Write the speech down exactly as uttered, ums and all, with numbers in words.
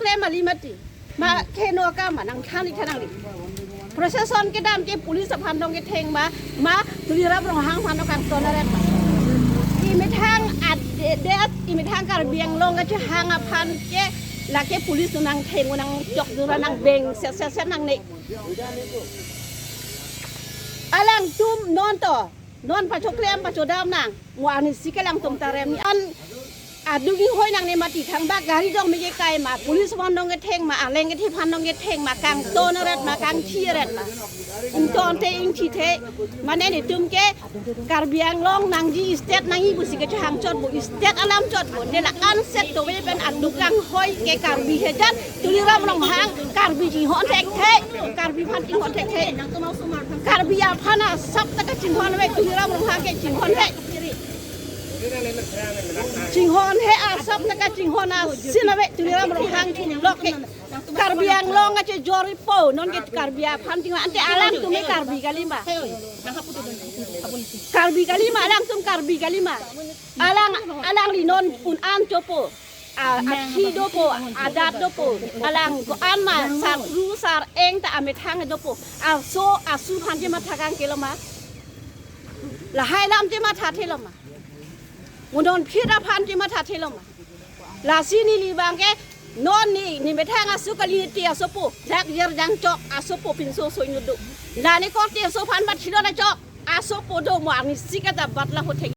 Te mali mati. Ma keno ka ma nangthan ik than nangli. Procession kedam ke police aphan dong ketheng ma, ma Tuliram Ronghang aphan dong kangton aret ma. Imethang ad-, de, de, imethang Karbi Anglong kachehang aphan ke lake police nangtheng nangchok dura nangbeng set set set nangne. Alangtum non to, non pachoklem pachodam nang, mo arnisi ke alangtum ta rem ni an aduk inghoi nangne mati thangbak gari jong mege kai ma, police aphan dong ketheng ma, aleng kethe aphan dong ketheng ma, kangton aret ma, kangthi aret ma. Ington te ingthi the, mane netum ke Karbi Anglong nangji state nangji pusi kachehang chot bo, state alam chot bo, de la an set to ve pen aduk kanghoi ke Karbi he jan, Tuliram Ronghang Karbi chinghon thekthe, Karbi aphan chinghon thekthe. Karbi aphan asap ta kachinghon ave, Tuliram Ronghang ke chinghon he. Chinghon he, asap ta kachinghon asin ave, Tuliram Ronghang lok ke. Karbi Anglong kachejor ipo, non ke Karbi aphan chinghon, ante alangtum ke Karbi kali ma. Karbi kali ma, alangtum Karbi kali ma. Alang, alangli non un-an chopo. A, athi dopo, adat dopo. Alang ko-an ma, sar ru, sar eng ta amethang dopo. Aso, asu aphan chematha kangke lo ma. Lahai alam chematha the lo ma. Mo non phit aphan chematha the lo ma. Lasi neli abang ke, non ni, ni methang asu kali te asopo. Dak jer jang chok, asopo pinso so inut do. La ne korte aso aphan bat chilo na chok. Asopo do mo arnisi kata bat la hothek